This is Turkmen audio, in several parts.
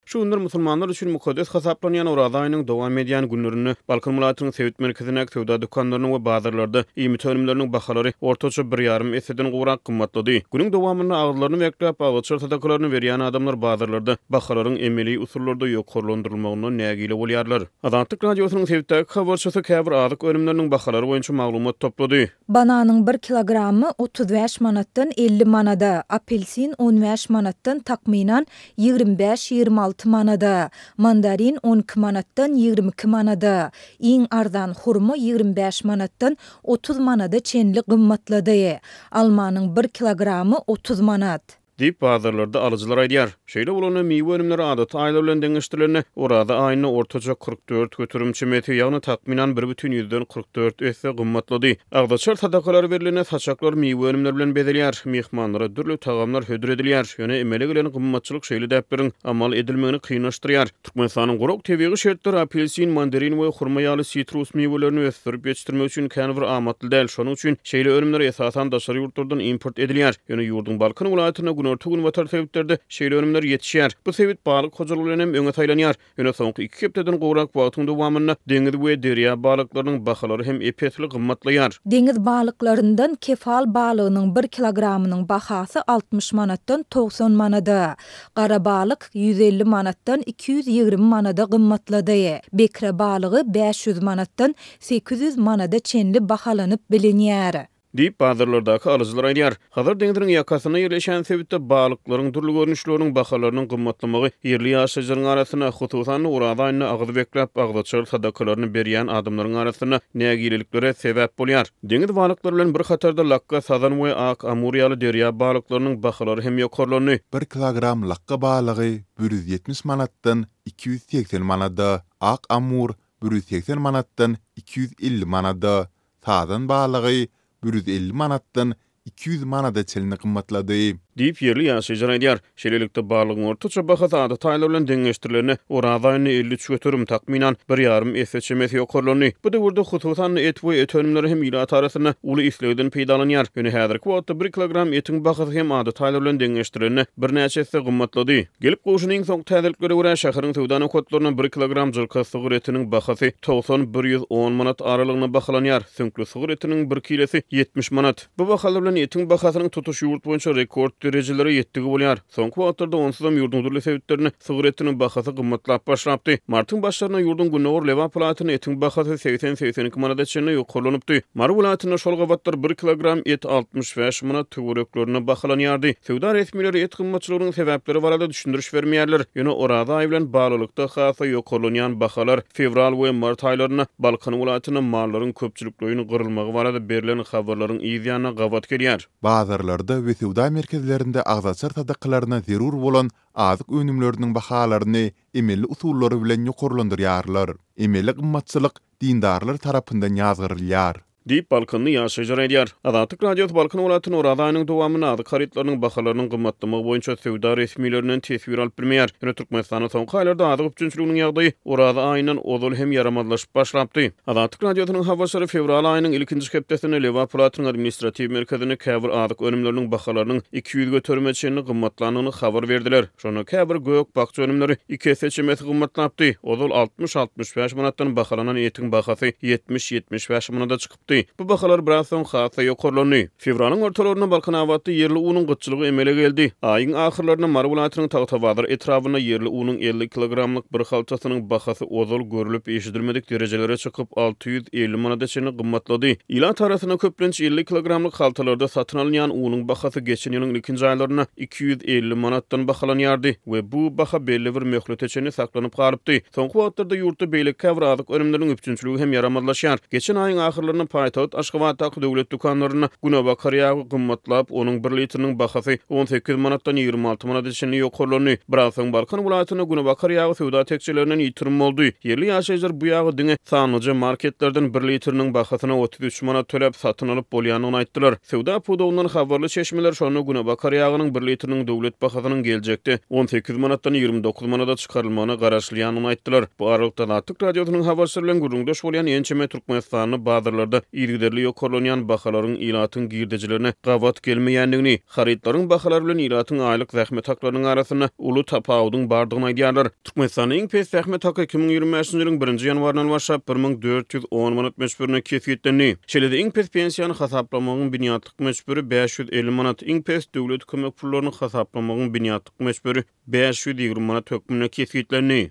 Şu günler musulmanlar üçin mukaddes hasaplanýan Oraza aýynyň dowam edýän günlerinde Balkan welaýatynyň sebit merkezindäki söwda dükanlarynda we bazarlarda iýmit önümleriniň bahalary ortaça bir ýarym esseden gowrak gymmatlady. Günüň dowamynda agyzlaryny bekläp, agzaçar sadakalaryny berýän adamlar bazarlarda bahalaryň emeli usullarda ýokarlandyrylmagyndan nägile bolýarlar. Azatlyk Radiosynyň sebitdäki habarçysy käbir azyk önümleriniň bahalary boýunça maglumat toplady. Bananyň bir kilogramy 35 manatdan 50 manada, apelsin 15 manatdan takmynan 25-26 manada, mandarin 12 manatdan 22 manada, iň arzan hurma 25 manatdan 30 manada çenli gymmatlady. Almanyň bir kilogramy 30 manat. Diýip, bazarlarda alyjylar aýdýar. Şeýle bolanda, miwe önümleri adaty aýlar bilen deňeşdirilende, Oraza aýynda ortaça 44% çemesi, ýagny takmynan bir bütin ýüzden 44 esse gymmatlady. Agzaçar sadakalary berlende, saçaklar miwe önümleri bilen bezelýär, myhmanlara dürli tagamlar hödür edilýär. Ýöne emele gelen gymmatçylyk şeýle däpleriň amal edilmegini kynlaşdyrýar. Türkmenistanyň gurak tebigy şertleri apelsin, mandarin we hurma ýaly sitrus miwelerini ösdürip ýetişdirmek üçin kän bir amatly däl. Şonuň üçin şeýle önümler esasan daşary ýurtlardan import edilýär. Ýöne ýurduň Balkan welaýatynda günorta-günbatar sebitlerde şeýle önümler ýetişýär. Bu sebit balyk hojalygy bilen hem öňe saýlanýar. Ýöne soňky iki hepdeden gowrak wagtyň dowamynda deňiz we derýa balyklarynyň bahalary hem ep-esli gymmatlaýar. Deňiz balyklaryndan kefal balygynyň bir kilogramynyň bahasy 60 manatdan 90 manada, gara balyk 150 manatdan 220 manada gymmatlady. Bekre balygy 500 manatdan 800 manada çenli bahalanyp bilinýär. Diýip, bazarlardaky alyjylar aýdýar. Hazar deňziniň ýakasynda ýerleşýän sebitde balyklaryň dürli görnüşleriniň bahalarynyň gymmatlamagy ýerli ýaşaýjylaryň arasynda, hususan-da, Oraza aýynda agyz bekläp, agzaçar sadakalaryny berýän adamlaryň arasynda nägileliklere sebäp bolýar. Deňiz balyklary bilen bir hatarda lakga, sazan we ak amur ýaly derýa balyklarynyň bahalary hem ýokarlandy. Bir kilogram lakga balygy 170 manatdan 280 manada, ak amur 180 manatdan 250 manada, Sazan balygy 150 manatdan 200 manada çenli gymmatlady. Diýip, ýerli ýaşaýjylar aýdýar. Şeýlelikde, balygyň ortaça bahasy adaty aýlar bilen deňeşdirilende, Oraza aýynda 53%, takmynan, bir ýarym esse çemesi ýokarlandy. Bu döwürde, hususan-da, et we et önümleri hem ilat arasynda uly islegden peýdalanýar. Ýöne häzirki wagtda bir kilogram etiň bahasy hem adaty aýlar bilen deňeşdirilende, birnäçe esse gymmatlady. Gelip gowşan iň soňky täzeliklere görä, şäheriň söwda nokatlarynda bir kilogram jyrka sygyr etiniň bahasy 90-110 manat aralygynda bahalanýar. Süňkli sygyr etiniň bir kilesi 70 manat. Bu bahalar bilen etiň bahasynyň tutuş ýurt boýunça rekord derejelere ýetdigi bolýar. Soňky wagtlarda onsuzam ýurduň dürli sebitlerinde sygyr etiniň bahasy gymmatlap başlapdy. Martyň başlarynda ýurduň gündogar Lebap welaýatynda etiň bahasy 80-82 manada çenli ýokarlanypdy. Mary welaýatynda şol gabatlar bir kilogram et 65 manat töwereklerinde bahalanýardy. Söwda resmileri et gymmatçylygynyň sebäpleri barada düşündiriş bermeýärler. Ýöne Oraza aýy bilen baglylykda has-da ýokarlanýan bahalar fewral we mart aýlarynda Balkan welaýatynda mallaryň köpçülikleýin gyrylmagy barada berlen habarlaryň yz ýanyna gabat gelýär. Bazarlarda we söwda merkezlerinde agzaçar sadakalaryna zerur bolan azyk önümleriniň bahalaryny emeli usullar bilen ýokarlandyrýarlar. Emeli gymmatçylyk dindarlar tarapyndan ýazgarylýar. Diýip, balkanly ýaşaýjylar aýdýar. Azatlyk Radiosy Balkan welaýatynda Oraza aýynyň dowamynda azyk harytlarynyň bahalarynyň gymmatlamagy boýunça söwda resmilerinden teswir alyp bilmeýär. Ýöne Türkmenistanda soňky aýlarda azyk üpjünçiliginiň ýagdaýy Oraza aýyndan ozal hem ýaramazlaşyp başlapdy. Azatlyk Radiosynyň habarçylary fewral aýynyň ilkinji hepdesinde Lebap welaýatynyň administratiw merkezinde käbir azyk önümleriniň bahalarynyň 200 göterime çenli gymmatlandygyny habar berdiler. Şonda käbir gök-bakja önümleri iki esse çemesi gymmatlapdy. Ozal 60-65 manatdan bahalanan etiň bahasy 70-75 manada çykypdy. Bu bahalar biraz soň has-da ýokarlandy. Fewralyň ortalarynda Balkanabatda ýerli unuň gytçylygy emele geldi. Aýyň ahyrlarynda Mary welaýatynyň Tagtabazar etrabynda ýerli unuň 50 kilogramlyk bir haltasynyň bahasy ozal görlüp-eşidilmedik derejelere çykyp, 650 manada çenli gymmatlady. Ilat arasynda köplenç 50 kilogramlyk haltalarda satyn alynýan unuň bahasy geçen ýylyň ilkinji aýlarynda 250 manatdan bahalanýardy we bu baha belli bir möhlete çenli saklanyp galypdy. Soňky wagtlarda ýurtda beýleki käbir azyk önümleriniň üpjünçiligi hem ýaramazlaşýar. Geçen aýyň ahyrlarynda paýtagt Aşgabatdaky döwlet dükanlarynda günebakar ýagy gymmatlap, onuň bir litriniň bahasy 18 manatdan 26 manada çenli ýokarlandy. Biraz soň Balkan welaýatynda günebakar ýagy söwda tekjelerinden ýitirim boldy. Ýerli ýaşaýjylar bu ýagy diňe sanlyja marketlerden bir litriniň bahasyna 33 manat töläp satyn alyp bolýandygyny aýtdylar. Söwda pudagyndan habarly çeşmeler şonda günebakar ýagynyň bir litriniň döwlet bahasynyň geljekde 18 manatdan 29 manada çykarylmagyna garaşylýandygyny aýtdylar. Bu aralykda, Azatlyk Radiosynyň habarçylary bilen gürrüňdeş bolýan ençeme türkmenistanly bazarlarda yzygiderli ýokarlanýan bahalaryň ilatyň girdejilerine gabat gelmeýändigini, harytlaryň bahalary bilen ilatyň aýlyk zähmet haklarynyň arasynda uly tapawudyň bardygyny aýdýarlar. Türkmenistanda iň pes zähmet haky 2025-nji ýylyň birinji ýanwaryndan başlap 1410 manat möçberinde kesgitlendi. Şeýle-de iň pes pensiýany hasaplamagyň binýatlyk möçberi 550 manat, iň pes döwlet kömek pullaryny hasaplamagyň binýatlyk möçberi 520 manat hökmünde kesgitlendi.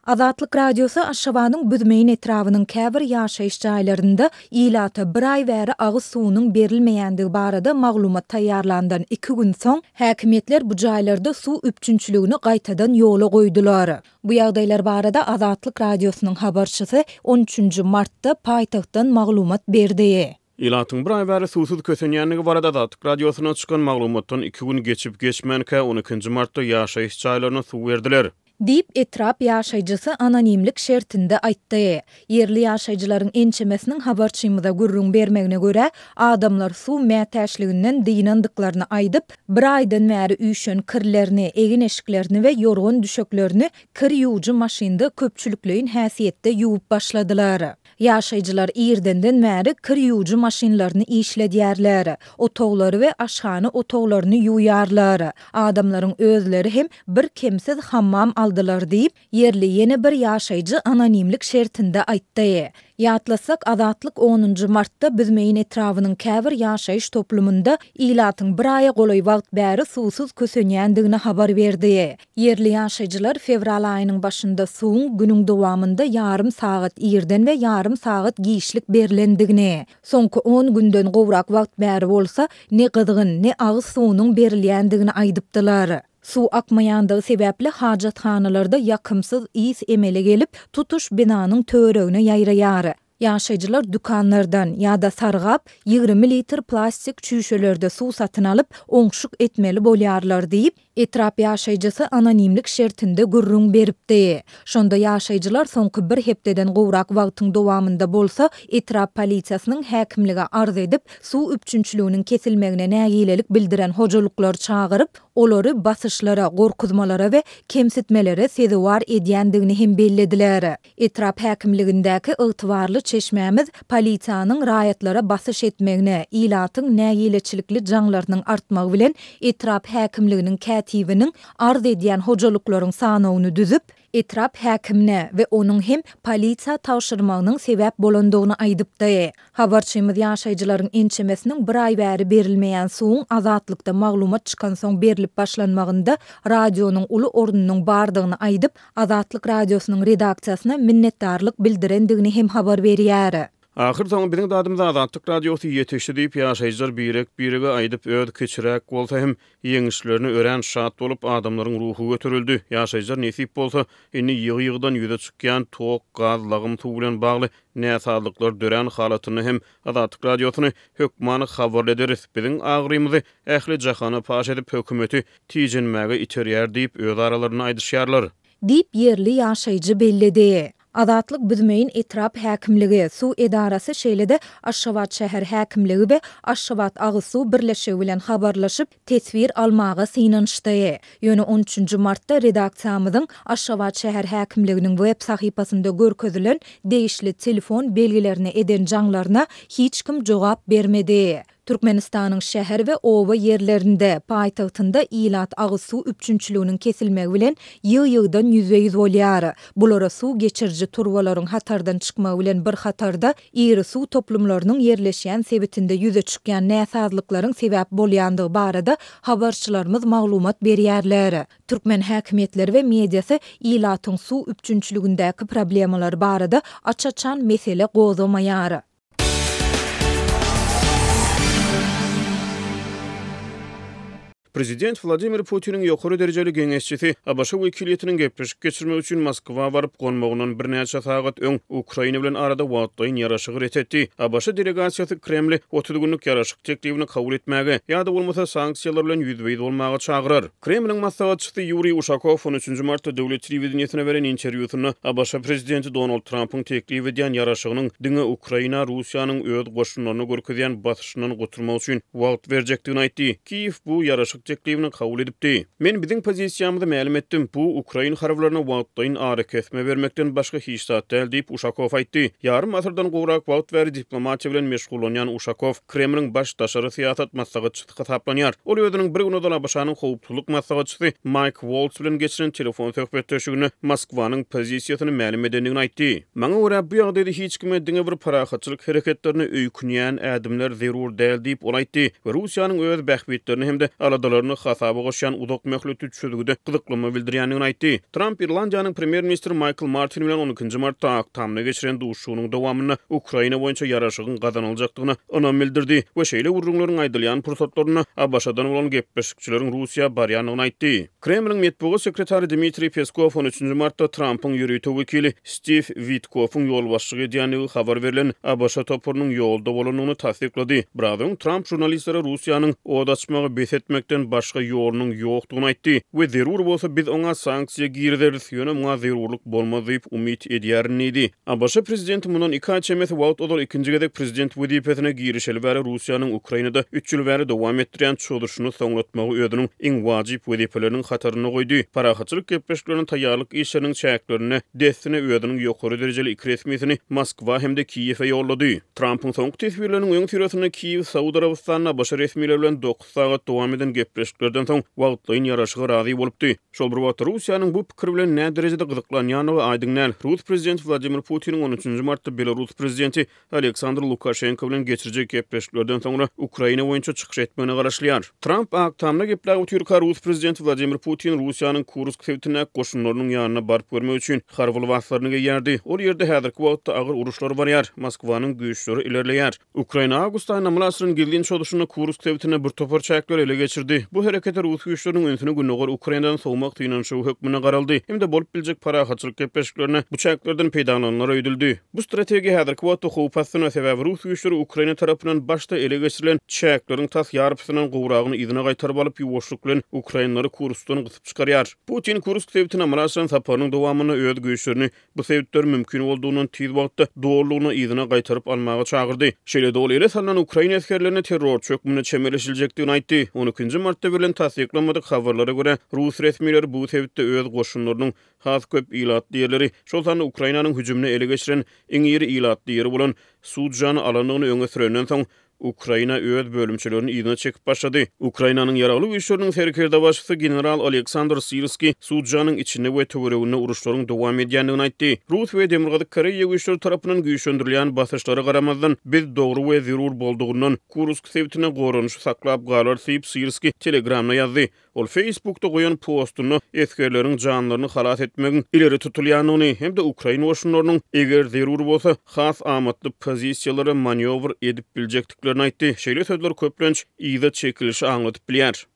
Azatlyk Radiosy Aşgabadyň Büzmeýin etrabynyň käbir ýaşaýyş jaýlarynda ilata bir aý bäri agyz suwunyň berilmeýändigi barada maglumat taýýarlandan iki gün soň, häkimiýetler bu jaýlarda suw üpjünçiligini gaýtadan ýola goýdular. Bu ýagdaýlar barada Azatlyk Radiosynyň habarçysy on üçünji martda paýtagtdan maglumat berdi. Ilatyň bir aý bäri suwsuz kösenýändigi barada Azatlyk Radiosyna çykan maglumatdan iki gün geçip-geçmänkä, on ikinji martda ýaşaýyş jaýlaryna suw berdiler. Diýip, etrap ýaşaýjysy anonimlik şertinde aýtdy. Ýerli ýaşaýjylaryň ençemesiniň habarçymyza gürrüň bermegine görä, adamlar suw mätäçliginden dynandyklaryny aýdyp, bir aýdan bäri üýşen kirlerini, egin-eşiklerini we ýorgan-düşeklerini kir ýuwujy maşynda köpçülikleýin häsiýetde ýuwup başladylar. Ýaşaýjylar irdenden bäri kir ýuwujy maşynlaryny işledýärler, otaglary we aşhana otaglaryny ýuwýarlar. Adamlaryň özleri hem birkemsiz hammam aldylar diýip, ýerli ýene bir ýaşaýjy anonimlik şertinde aýtdy. Ýatlatsak, Azatlyk onunjy martda Büzmeýin etrabynyň käbir ýaşaýyş toplumynda ilatyň bir aýa golaý wagt bäri suwsuz kösenýändigini habar berdi. Ýerli ýaşaýjylar fewral aýynyň başynda suwuň günüň dowamynda ýarym sagat irden we ýarym sagat giçlik berlendigini, soňky on günden gowrak wagt bäri bolsa ne gyzgyn, ne agyz suwunyň berilýändigini aýdypdylar. Suw akmaýandygy sebäpli hajathanalarda ýakymsyz ys emele gelip, tutuş binanyň töweregine ýaýraýar. Ýaşaýjylar dükanlardan ýa-da sargap, 20 litr plastik çüýşelerde suw satyn alyp, oňşuk etmeli bolýarlar diýip, etrap ýaşaýjysy anonimlik şertinde gürrüň beripdi. Şonda ýaşaýjylar soňky bir hepdeden gowrak wagtyň dowamynda bolsa, etrap polisiýasynyň häkimlige arz edip, suw üpjünçiliginiň kesilmegine nägilelik bildiren hojalyklary çagyryp, olary basyşlara, gorkuzmalara we kemsitmelere sezewar edýändigini hem bellediler. Etrap häkimligindäki ygtybarly çeşmämiz polisiýanyň raýatlara basyş etmegine, ilatyň nägileçilikli jaňlarynyň artmagy bilen etrap häkimliginiň kätibiniň arz edýän hojalyklaryň sanawyny düzüp, etrap häkimine we onuň hem polisiýa tabşyrmagynyň sebäp bolandygyny aýdypdy. Habarçymyz ýaşaýjylaryň ençemesiniň bir aý bäri berilmeýän suwuň Azatlykda maglumat çykansoň berlip başlanmagynda radionyň uly ornunyň bardygyny aýdyp, Azatlyk Radiosynyň redaksiýasyna minnetdarlyk bildirendigini hem habar berýär. Ahyrsoňy biziň dadymyza Azatlyk Radiosy ýetişdi diýip, ýaşaýjylar birek-birege aýdyp, öz kiçiräk bolsa hem ýeňişlerine örän şat bolup, adamlaryň ruhy göterildi. Ýaşaýjylar nesip bolsa, indi ýygy-ýygydan ýüze çykýan tok, gaz, lagym suw bilen bagly näsazlyklar dörän halatynda hem Azatlyk Radiosyny hökman habarly ederis. Biziň agyrymyzy ähli jahana paş edip, hökümeti tijenmäge iterýär diýip, öz aralarynda aýdyşýarlar. Diýip, ýerli ýaşaýjy belledi. Azatlyk Büzmeýin etrap häkimligi, suw edarasy şeýle-de Aşgabat şäher häkimligi we Aşgabat agyz suw birleşigi bilen habarlaşyp, teswir almaga synanyşdy. Ýöne on üçünji martda redaksiýamyzyň Aşgabat şäher häkimliginiň web sahypasynda görkezilen degişli telefon belgilerine eden jaňlaryna hiç kim jogap bermedi. Türkmenistanyň şäher we oba ýerlerinde, paýtagtynda ilat agyz suw üpjünçiliginiň kesilmegi bilen ýygy-ýygydan ýüzbe-ýüz bolýar. Bulara suw geçiriji turbalaryň hatardan çykmagy bilen bir hatarda, iri suw toplumlarynyň ýerleşýän sebitinde ýüze çykýan näsazlyklaryň sebäp bolýandygy barada habarçylarymyz maglumat berýärler. Türkmen häkimiýetleri we mediasy ilatyň suw üpjünçiligindäki problemalary barada aç-açan mesele gozgamaýar. Prezident Wladimir Putiniň ýokary derejeli geňeşçisi ABŞ wekiliýetiniň gepleşik geçirmek üçin Moskwa baryp gonmagyndan birnäçe sagat öň Ukraina bilen arada wagtlaýyn ýaraşygy ret etdi. ABŞ delegasiýasy Kremli 30 günlük ýaraşyk teklibini kabul etmäge ýa-da bolmasa sanksiýalar bilen ýüzbe-ýüz bolmaga çagyrar. Kremliň maslahatçysy Ýuriý Uşakow on üçünji martda döwlet telewideniýesine beren interwýusynda ABŞ prezidenti Donald Trampyň teklip edýän ýaraşygynyň diňe Ukraina Russiýanyň öz goşunlaryna görkezýän basyşyndan gutulmak üçin wagt berjekdigini aýtdy. Kiýew bu ýaraşyk. teklibini kabul edipdi. Men biziň pozisiýamyzy mälim etdim, bu ukrain harbylaryna wagtlaýyn arakesme bermekden başga hiç zat däl diýip, Uşakow aýtdy. Ýarym asyrdan gowrak wagt bäri diplomatiýa bilen meşgullanýan Uşakow Kremliň baş daşary syýasat maslahatçysy hasaplanýar. Ol özüniň bir gün ozal ABŞ-nyň howpsuzlyk maslahatçysy Maýk Wolts bilen geçiren telefon söhbetdeşliginde Moskwanyň pozisiýasyny mälim edendigini aýtdy. Maňa görä, bu ýagdaýda hiç kime diňe bir parahatçylyk hereketlerine öýkünýän ädimler zerur däl diýip, ol aýtdy we Russiýanyň öz bähbitlerini hem-de aladalaryny hasaba goşýan uzak möhletli çözgüde gyzyklanma bildirýändigini aýtdy. Tramp Irlandiýanyň premýer-ministri Maýkl Martin bilen on ikinji martda Ak Tamda geçiren duşuşygynyň dowamynda Ukraina boýunça ýaraşygyň gazanyljakdygyna ynam bildirdi we şeýle gürrüňleriň aýdylýan pursatlarynda ABŞ-dan bolan gepleşikçileriň Russiýa barýandygyny aýtdy. Kremliň metbugat sekretary Dmitriý Peskow on üçünji martda Trampyň ýörite wekili Stiw Witkoffyň ýolbaşçylyk edýändigi habar berlen ABŞ toparynyň ýolda bolandygyny tassyklady. Biraz öň Tramp žurnalistlere Russiýanyň ot açmagy bes etmekden başga ýolunyň ýokdugyny aýtdy we zerur bolsa biz oňa sanksiýa girizeris, ýöne muňa zerurlyk bolmaz diýip umyt edýärin diýdi. ABŞ prezidenti mundan iki aý çemesi wagt ozal ikinji gezek prezident wezipesine girişeli bäri Russiýanyň Ukrainada üç ýyl bäri dowam etdirýän çozuşyny soňlatmagy özüniň iň wajyp wezipeleriniň hatarynda goýdy. Parahatçylyk gepleşiklerine taýýarlyk işleriniň çäklerinde dessine özüniň ýokary derejeli iki resmisini Moskwa hem-de Kiýewe ýollady. Trampyň soňky teswirleriniň öňüsyrasynda Kiýew Saud Arabystanyna ABŞ resmileri bilen sagat dowam eden gepleşiklerden soň wagtlaýyn ýaraşyga razy bolupdy. Şol bir wagtda, Russiýanyň bu pikir bilen näderejede gyzyklanýandygy aýdyň däl. Rus prezidenti Wladimir Putiniň on üçünji martda belarus prezidenti Aleksandr Lukaşenko bilen geçirjek gepleşiklerden soňra Ukraina boýunça çykyş etmegine garaşylýar. Tramp Ak Tamda gepläp otyrka, rus prezidenti Wladimir Putin Russiýanyň Kursk sebitindäki goşunlarynyň ýanyna baryp görmek üçin harby lybaslaryny geýýärdi. Ol ýerde häzirki wagtda agyr uruşlar barýar, Moskwanyň güýçleri ilerleýär. Ukraina awgust aýynda amala aşyran gizlin çozuşynda Kursk sebitinde bir topar çäkleri ele geçirdi. Bu herekete rus güýçleriniň ünsüni gündogar Ukrainadan sowmak synanyşygy hökmünde garaldy hem-de bolup biljek parahatçylyk gepleşiklerine bu çäklerden peýdalanylar öýdüldi. Bu strategiýa häzirki wagtda howp astynda, sebäbi rus güýçleri Ukraina tarapyndan başda ele geçirilen çäkleriň tas ýarpysyndan gowragyny yzyna gaýtaryp alyp, ýuwaşlyk bilen ukrainlary Kurskdan gysyp çykarýar. Putin Kursk sebitine amala aşyran saparynyň dowamynda öz güýçlerini bu sebitleri mümkin boldugyndan tiz wagtda dolulygyna yzyna gaýtaryp almaga çagyrdy. Şeýle-de ol ele salnan ukrain esgerlerine terrorçy hökmünde çemeleşiljekdigini aýtdy. On ikinji martda berlen tassyklanmadyk habarlara görä, rus resmileri bu sebitde öz goşunlarynyň has köp ilatly ýerleri, şol sanda Ukrainanyň hüjümine ele geçiren iň iri ilatly ýeri bolan Sudžany alandygyny öňe sürenden soň, Ukraina öz bölümçelerini yzyna çekip başlady. Ukrainanyň Ýaragly Güýçleriniň serkerdebaşysy general Oleksandr Syrskiý Sudžanyň içinde we töwereginde uruşlaryň dowam edýändigini aýtdy. Rus we Demirgazyk Koreýa güýçleri tarapyndan güýçlendirilýän basyşlara garamazdan, biz dogry we zerur boldugyndan Kursk sebitinde goranyşy saklap galarys diýip, Syrskiý Telegramda ýazdy. Ol Facebookda goýan postunda esgerleriň janlaryny halas etmegiň ileri tutulýandygyny hem-de ukrain goşunlarynyň, eger zerur bolsa, has amatly pozisiýalara manýowr edip biljekdiklerini aýtdy. Şeýle sözler köplenç yza çekilişi aňladyp bilýär.